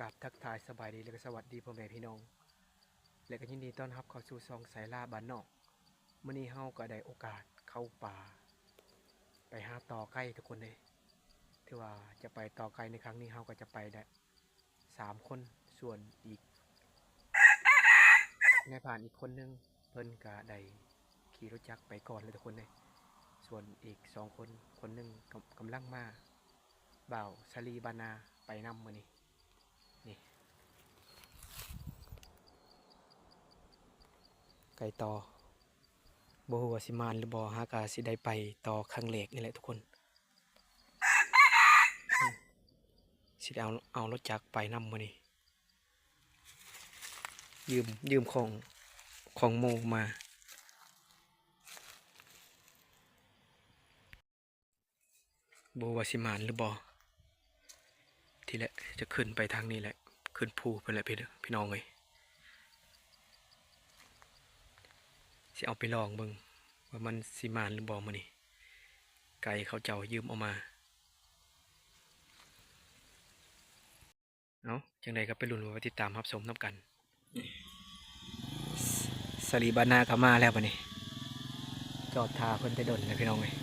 ກາບທັກທາຍສະບາຍດີ ແລະ ກໍສະຫວັດດີພໍ່ແມ່ພີ່ນ້ອງ ແລະ ກໍຍິນດີຕ້ອນຮັບເຂົ້າສູ່ຊ່ອງສາຍລ່າບ້ານນອກ. ມື້ນີ້ເຮົາກໍໄດ້ໂອກາດເຂົ້າປ່າ ໄປຫາຕໍ່ໄກ່ທຸກຄົນເອີຍ. ຖືວ່າຈະໄປຕໍ່ໄກ່ໃນຄັ້ງນີ້ ເຮົາກໍຈະໄປໄດ້ສາມຄົນ, ສ່ວນອີກນາຍພານອີກຄົນໜຶ່ງ ເພິ່ນກໍໄດ້ຂີ່ລົດຈັກໄປກ່ອນແລ້ວທຸກຄົນເອີຍ. ສ່ວນອີກສອງຄົນ, ຄົນໜຶ່ງກຳ ກຳລັງມາ. ບ່າວສາລີບ້ານນາໄປນຳມື້ນີ້. ນີ້ ໄກ່ຕໍ່ ບໍ່ຮູ້ວ່າຊິໝານຫຼືບໍ່, ຫາກະຊິໄດ້ໄປຕໍ່ຄັ້ງແລກນີ້ແຫຼະທຸກຄົນ. ຊິໄດ້ເອົາ ເອົາລົດຈັກໄປນຳມື້ນີ້. ຢືມ ຢືມຂອງ ຂອງໝູ່ມາ. ບໍ່ຮູ້ວ່າຊິໝານຫຼືບໍ່. ທີແລກຈະຂຶ້ນໄປທາງນີ້ແຫຼະ, ຂຶ້ນພູພຸ້ນແຫຼະ ພີ່ ພີ່ນ້ອງເອີຍ. ຊິເອົາໄປລອງເບິ່ງວ່າມັນຊິໝານຫຼືບໍ່ມື້ນີ້. ໄກ່ເຂົາເຈົ້າຢືມເອົາມາ. ເອົ້າ ຈັ່ງໃດກໍໄປລຸ້ນ ໄປຕິດຕາມຮັບຊົມນຳກັນ. ສາລີບ້ານນາກໍມາແລ້ວບັດນີ້, ຈອດຖ້າເພິ່ນແຕ່ດົນແລ້ວພີ່ນ້ອງເອີຍ.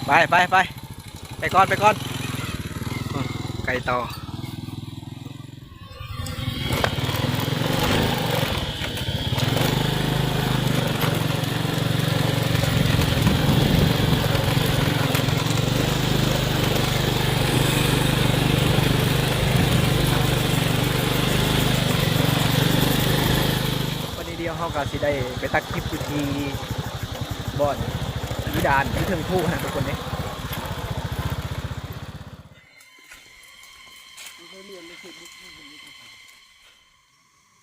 ໄປ ໄປ ໄປ ໄປກ່ອນ ໄປກ່ອນ. ໄກ່ຕໍ່. ວັນນີ້ດຽວເຮົາກໍຊິໄດ້ໄປຕັດຄລິບຢູ່ທີ່ບ່ອນ ຢູ່ດ່ານ ຢູ່ເທິງພູຫັ້ນນະທຸກຄົນເດ້.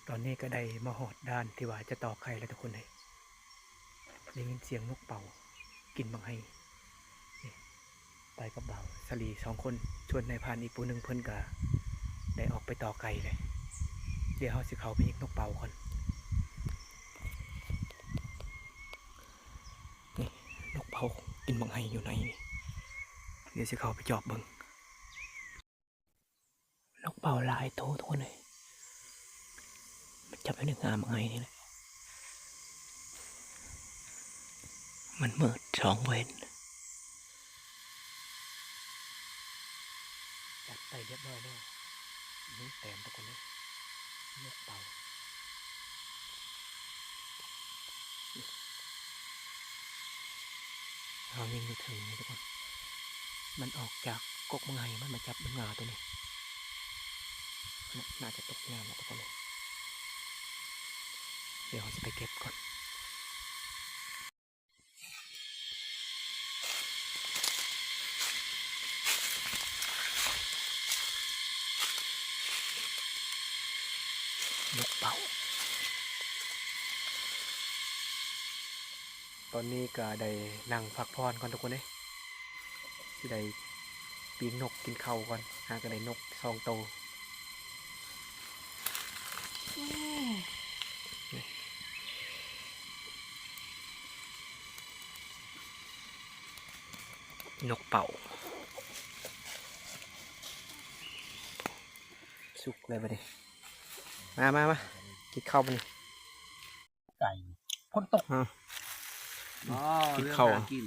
ຕອນນີ້ກໍໄດ້ມາຮອດດ່ານທີ່ວ່າຈະຕໍ່ໄກ່ແລ້ວທຸກຄົນເອີຍ. ໄດ້ຍິນສຽງນົກເປົ້າກິນບັກໄຮ. ນີ້ ໄປກັບບ່າວສາລີສອງຄົນ, ສ່ວນນາຍພານອີກຜູ້ໜຶ່ງເພິ່ນກໍໄດ້ອອກໄປຕໍ່ໄກ່ແລ້ວ. ດຽວເຮົາຊິເຂົ້າໄປຍິງນົກເປົ້າກ່ອນ. ນີ້ ນົກເປົ້າກິນບັກໄຮຢູ່ໃນນີ້. ດຽວຊິເຂົ້າໄປຈອບເບິ່ງ. ນົກເປົ້າຫຼາຍໂຕທຸກຄົນເອີຍ, ມັນຈັບຢູ່ໃນງາບັກໄຮນີ້ແຫຼະ. ມັນມືດ ສ່ອງບໍ່ເຫັນ. ຈັບໄປຮຽບຮ້ອຍແລ້ວ, ຍິງແຕ້ມທຸກຄົນເອີຍ. ນົກເປົ້າ ເຮົາຍິງຢູ່ເທິງນີ້ທຸກຄົນ, ມັນອອກຈາກກົກບັກໄຮ ມັນມາຈັບຢູ່ງາໂຕນີ້. ໜ- ໜ້າຈະຕົກງາແລ້ວທຸກຄົນເອີຍ. ດຽວເຮົາຊິໄປເກັບກ່ອນ. ນົກເປົ້າ. ຕອນນີ້ກໍໄດ້ນັ່ງພັກຜ່ອນກ່ອນທຸກຄົນເອີຍ, ຊິໄດ້ປີ້ງນົກກິນເຂົ້າກ່ອນ, ຫາກໍໄດ້ນົກສອງໂຕ. ນົກເປົ້າ ສຸກແລ້ວບັດນີ້. ມາ ມາ ມາ ກິນເຂົ້າບັດນີ້. ໄກ່ ຝົນຕົກ. ອືມ ອໍ ກິນເຂົ້າ ເລື່ອງຫາກິນ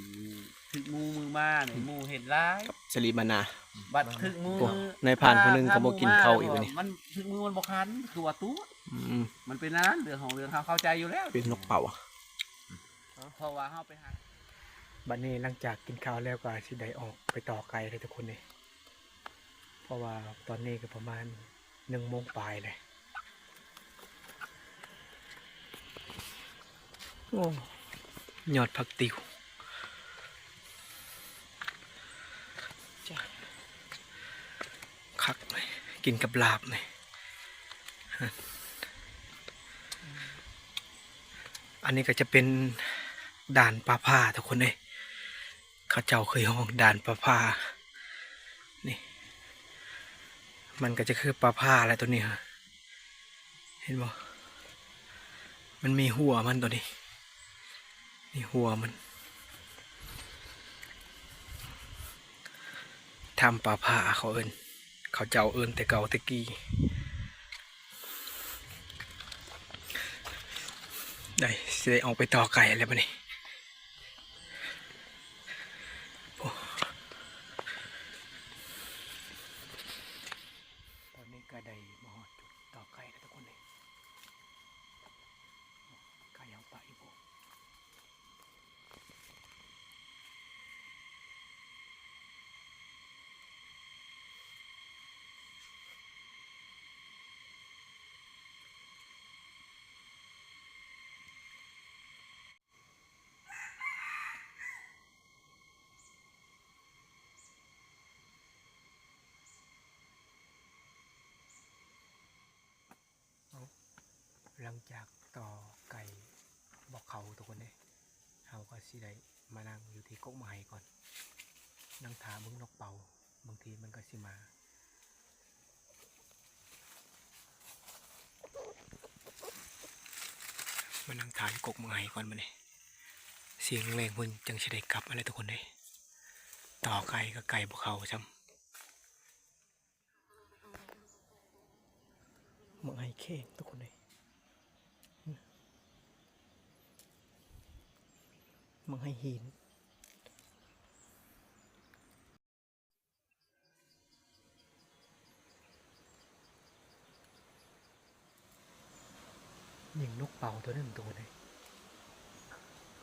ຖືກໝູມືມານີ້ ໝູເຮັດຫຼາຍ ກັບສະລີມານາ. ບັດຖືກໝູ ໂອ້ ນາຍພານຜູ້ໜຶ່ງກໍບໍ່ກິນເຂົ້າອີກບັດນີ້. ມັນຖືກໝູມັນບໍ່ຄັນ ຄືວ່າຕົວະ. ອືມ ມັນເປັນອັນນັ້ນ ເລື່ອງຂອງເລື່ອງ ເຮົາເຂົ້າໃຈຢູ່ແລ້ວ ເປັນນົກເປົ້າ. ເພາະວ່າເຮົາໄປຫາ ບັດນີ້ຫຼັງຈາກກິນເຂົ້າແລ້ວກໍຊິໄດ້ອອກໄປຕໍ່ໄກ່ເດີທຸກຄົນເອີຍ, ເພາະວ່າຕອນນີ້ກໍປະມານໜຶ່ງໂມງປາຍແລ້ວ. ໂອ້ ຍອດຜັກຕິວ ຄັກເລີຍ ກິນກັບລາບເລີຍ. ອັນນີ້ກໍຈະເປັນດ່ານປ່າຜ່າທຸກຄົນເອີຍ, ເຂົາເຈົ້າເຄີຍຮ້ອງດ່ານປ່າຜ່າ. ນີ້ ມັນກໍຈະຄືປ່າຜ່າແຫຼະໂຕນີ້ ເຫັນບໍ່? ມັນມີຫົວມັນໂຕນີ້ ມີຫົວມັນ ຖ້ຳປ່າຜ່າເຂົາເອີ້ນ ເຂົາເຈົ້າເອີ້ນແຕ່ເກົ່າແຕ່ກີ້. ໄດ້ ຊິໄດ້ອອກໄປຕໍ່ໄກ່ແລ້ວບັດນີ້. ຕອນນີ້ກໍໄດ້ມາຮອດຈຸດຕໍ່ໄກ່ແລ້ວທຸກຄົນເອີຍ. ໄກ່ເຮົາປະຢູ່ພຸ້ນ. ເອົາ ຫຼັງຈາກຕໍ່ໄກ່ບໍ່ເຂົ້າທຸກຄົນເອີຍ ເຮົາກໍຊິໄດ້ມານັ່ງຢູ່ທີ່ກົກໝາກໄຮກ່ອນ ນັ່ງຖ້າເບິ່ງນົກເປົ້າ ບາງທີມັນກໍຊິມາ. ມານັ່ງຖ້າຢູ່ກົກໝາກໄຮກ່ອນບັດນີ້ ສຽງແລງເພິ່ນຈັ່ງຊິໄດ້ກັບຫັ້ນແຫຼະທຸກຄົນເອີຍ. ຕໍ່ໄກ່ກໍໄກ່ບໍ່ເຂົ້າຊ້ຳ. ໝາກໄຮແຂງທຸກຄົນເອີຍ ໝາກໄຮຫີນ. ຍິງນົກເປົ້າໂຕໜຶ່ງໂຕເດ້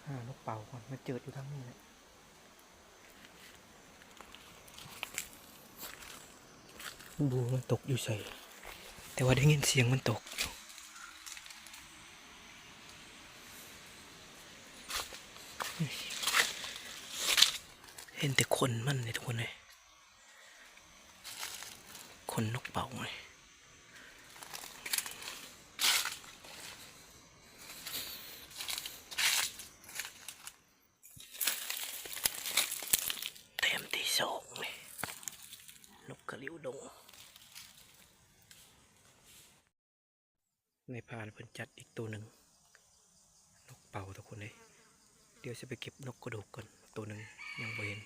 ຫານົກເປົ້າກ່ອນ ມາເຈີດຢູ່ທາງນີ້ແຫຼະ. ບໍ່ຮູ້ມັນຕົກຢູ່ໃສ ແຕ່ວ່າໄດ້ຍິນສຽງມັນຕົກ. ເຫັນແຕ່ຂົນມັນເດ້ທຸກຄົນເອີຍ ຂົນນົກເປົ້ານີ້. ແຕ້ມທີສອງນີ້ ນົກກະລິ້ວດົງ. ນາຍພານເພິ່ນຈັດອີກໂຕໜຶ່ງ ນົກເປົ້າທຸກຄົນເອີຍ. ດຽວຊິໄປເກັບນົກກະດູກກ່ອນ ໂຕໜຶ່ງຍັງບໍ່ເຫັນ.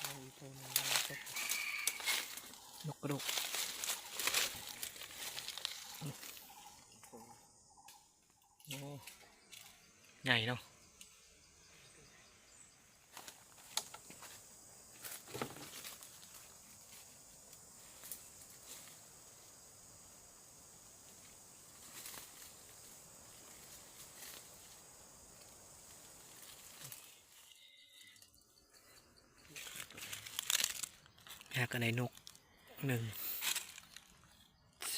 ເອົາອີກໂຕໜຶ່ງ ນົກກະດູກ. ໂອ້ ໃຫຍ່ເນາະ. ຫາກະໄດ້ນົກ ໜຶ່ງ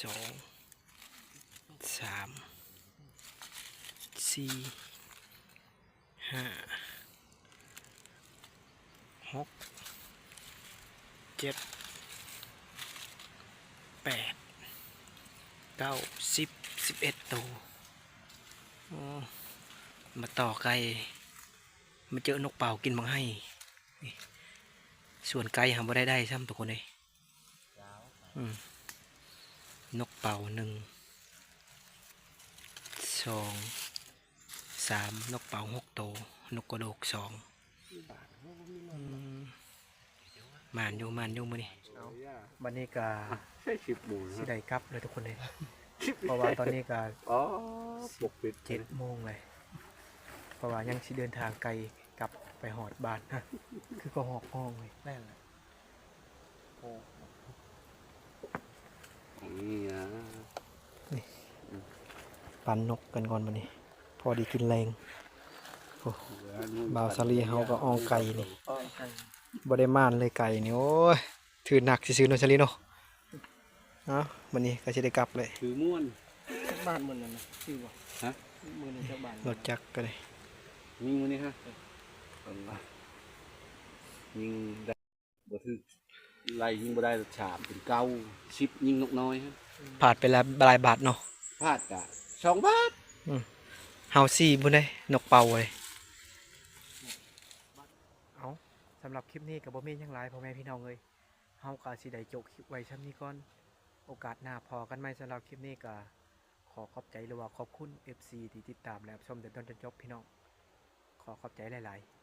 ສອງ ສາມ ສີ່ ຫ້າ ຫົກ ເຈັດ ແປດ ເກົ້າ ສິບ ສິບເອັດໂຕ. ໂອ້ ມາຕໍ່ໄກ່ ມາເຈີນົກເປົ້າກິນໝາກໄຮ. ນີ້ ສວນໄກ່ຫາບໍ່ໄດ້ໄດ້ຊ້ຳທຸກຄົນເອີຍ. ອືມ ນົກເປົ້າ ໜຶ່ງ ສອງ ສາມ ນົກເປົ້າ ຫົກໂຕ ນົກກະໂດກ ສອງ. ອືມ ໝານຢູ່ ໝານຢູ່ມື້ນີ້. ເອົາ ບັດນີ້ກະ ສິບໂມງ ຊິໄດ້ກັບແລ້ວທຸກຄົນເອີຍ ເພາະວ່າຕອນນີ້ກະ ອໍ ປົກປິດ ເຈັດໂມງເລີຍ ເພາະວ່າຍັງຊິເດີນທາງໄກກັບໄປຮອດບ້ານ. ຄືກໍຮອກຮ້ອງເລີຍ. ແມ່ນແຫຼະ. ນີ້ນະ ນີ້ ປັນນົກກັນກ່ອນບັດນີ້ ພໍໄດ້ກິນແລງ. ໂອ້ ບ່າວສາລີເຮົາກໍອ່ອງໄກ່ນີ້ ອ່ອງໄກ່ ບໍ່ໄດ້ໝານເລີຍໄກ່ນີ້. ໂອ້ຍ ຖືໜັກຊື່ໆເນາະສາລີເນາະ. ເອົ້າ ບັດນີ້ກໍຊິໄດ້ກັບແລ້ວ ຖືມ່ວນ. ຈັກບາດມື້ນັ້ນນະ ຊື່ບໍ່? ຮະ? ມື້ນີ້ຈັກບາດ? ລົດຈັກກໍໄດ້ ຍິງມື້ນີ້ຮະ ຍິງໄດ້ ບໍ່ຖືກ ໄລ່ຍິງບໍ່ໄດ້ ສາມເປັນເກົ້າ ສິບ ຍິງນົກນ້ອຍຫັ້ນ. ພາດໄປຫຼາຍ ຫຼາຍບາດເນາະ. ພາດກະສອງບາດ. ອືມ ເຮົາສີ່ພຸ້ນເດ້ ນົກເປົ້າເວີຍ. ເອົາ ສຳລັບຄລິບນີ້ກໍບໍ່ມີຫຍັງຫຼາຍ ພໍ່ແມ່ພີ່ນ້ອງເອີຍ ເຮົາກໍຊິໄດ້ໂຈະຄລິບໄວ້ຊ່ຳນີ້ກ່ອນ. ໂອກາດໜ້າພໍ້ກັນໃໝ່. ສຳລັບຄລິບນີ້ກໍ ຂໍຂອບໃຈ ຫຼືວ່າຂອບຄຸນ ເອັຟຊີ ທີ່ຕິດຕາມ ແລະ ຮັບຊົມຈົນຈົນຈົບ ພີ່ນ້ອງ. ຂໍຂອບໃຈຫຼາຍໆ.